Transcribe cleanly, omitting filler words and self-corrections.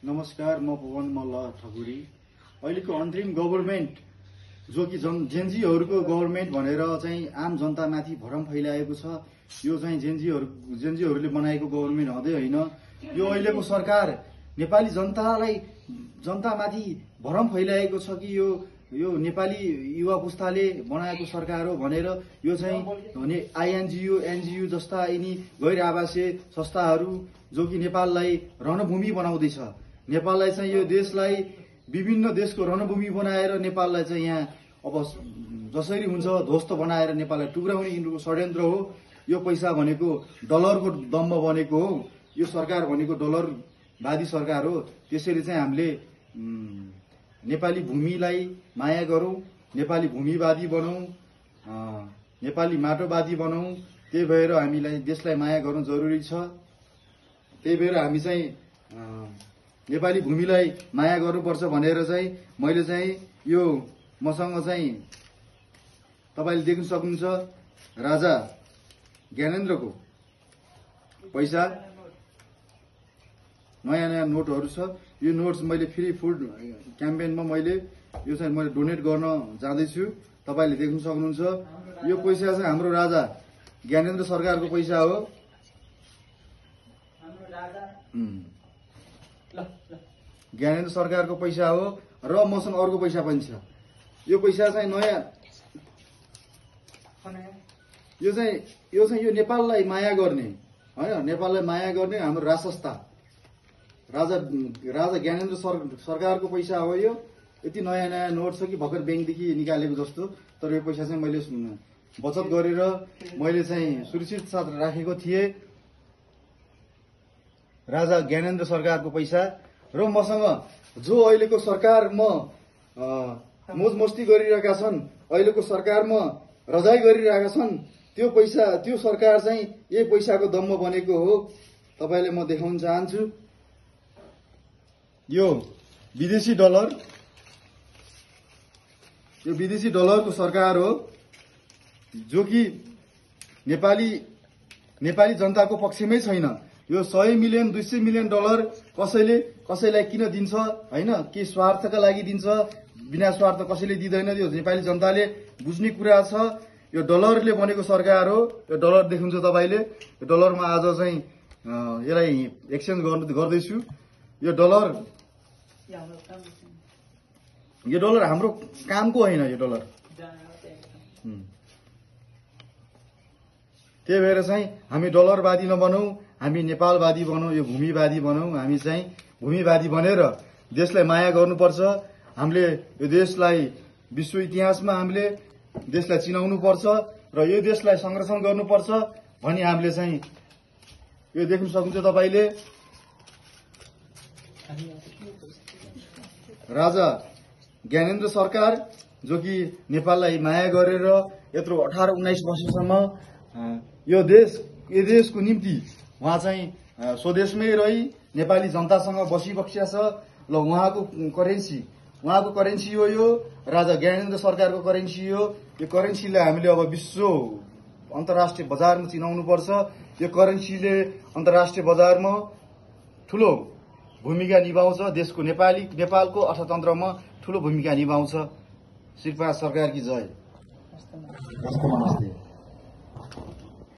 नमस्कार, म पवन मल्ल ठकुरी। अहिलेको अन्तरिम गभर्नमेन्ट जो कि जेनजीहरूको गभर्नमेन्ट भनेर चाहिँ आम जनतामाथि भरम फैलाएको छ। यो चाहिँ जेनजीहरूले बनाएको गभर्नमेन्ट हुँदै होइन। यो अहिलेको सरकार नेपाली जनतामाथि भरम फैलाएको छ कि यो नेपाली युवा पुस्ताले बनाएको सरकार हो भनेर यो चाहिँ आइएनजिओ एनजिओ जस्ता यिनी गैर आवासीय संस्थाहरू जो कि नेपाललाई रणभूमि बनाउँदैछ। नेपाललाई चाहिँ यो देशलाई विभिन्न देशको रणभूमि बनाएर नेपाललाई चाहिँ यहाँ अब जसरी हुन्छ ध्वस्त बनाएर नेपाललाई टुक्राउने यिनीहरूको षड्यन्त्र हो। यो पैसा भनेको डलरको दम्ब बनेको हो। यो सरकार भनेको डलरवादी सरकार हो। त्यसैले चाहिँ हामीले नेपाली भूमिलाई माया गरौँ, नेपाली भूमिवादी बनाऊ, नेपाली माटोवादी बनाऊ। त्यही भएर हामीलाई देशलाई माया गर्नु जरुरी छ। त्यही भएर हामी चाहिँ नेपाली भूमिलाई माया गर्नुपर्छ भनेर चाहिँ मैले चाहिँ यो मसँग चाहिँ तपाईले देख्न सक्नुहुन्छ राजा ज्ञानेन्द्रको पैसा नयाँ नोटहरू छ। यो नोट्स मैले फ्री फुड क्याम्पेनमा मैले डोनेट गर्न जाँदैछु। तपाईले देख्न सक्नुहुन्छ यो पैसा चाहिँ हाम्रो राजा ज्ञानेन्द्र सरकारको पैसा हो। ज्ञानेन्द्र सरकारको पैसा हो र मसँग अर्को पैसा पनि छ। यो पैसा चाहिँ नयाँ यो नेपाललाई माया गर्ने हैन, नेपाललाई माया गर्ने हाम्रो राजसंस्था राजा ज्ञानेन्द्र सरकारको पैसा हो। यो यति नयाँ नोट छ कि भर्खर ब्याङ्कदेखि निकालेको जस्तो। तर यो पैसा चाहिँ मैले बचत गरेर मैले चाहिँ सुरक्षित साथ राखेको थिएँ। राजा ज्ञानेन्द्र सरकारको पैसा र मसँग जो अहिलेको सरकारमा मोज मस्ती गरिरहेका छन्, अहिलेको सरकारमा रजाई गरिरहेका छन्, त्यो पैसा त्यो सरकार चाहिँ यही पैसाको दम्म बनेको हो। तपाईलाई म देखाउन चाहन्छु। यो विदेशी डलरको सरकार हो जो कि नेपाली जनताको पक्षमै छैन। यो 100 मिलियन 200 मिलियन डलर कसैलाई किन दिन्छ हैन, के स्वार्थका लागि दिन्छ, बिना स्वार्थ कसैले दिँदैन। यो नेपाली जनताले बुझ्ने कुरा छ। यो डलरले बनेको सरकार हो। यो डलर देख्नुहुन्छ तपाईले। यो डलरमा आज चाहिँ यसलाई एक्सचेन्ज गर्दैछु। यो डलर हाम्रो कामको होइन। यो डलर त्यही भएर चाहिँ हामी डलरवादी नबनौं, हामी नेपालवादी बनौं, यो भूमिवादी बनौं। हामी चाहिँ भूमिवादी बनेर देशलाई माया गर्नुपर्छ। हामीले यो देशलाई विश्व इतिहासमा हामीले देशलाई चिनाउनु पर्छ र यो देशलाई संरक्षण गर्नुपर्छ भनी हामीले चाहिँ यो देख्न सक्नुहुन्छ तपाईले। राजा ज्ञानेन्द्र सरकार जो कि नेपाललाई माया गरेर यत्रो 18-19 वर्षसम्म यो देशको निम्ति उहाँ चाहिँ स्वदेशमै रही नेपाली जनतासँग बसिबक्सिया छ। ल उहाँको करेन्सी हो। यो राजा ज्ञानेन्द्र सरकारको करेन्सी हो। यो करेन्सीलाई हामीले अब विश्व अन्तर्राष्ट्रिय बजारमा चिनाउनु पर्छ। यो करेन्सीले अन्तर्राष्ट्रिय बजारमा ठूलो भूमिका निभाउँछ। देशको नेपालको अर्थतन्त्रमा ठूलो भूमिका निभाउँछ। श्री 5 सरकार की जय। नमस्ते।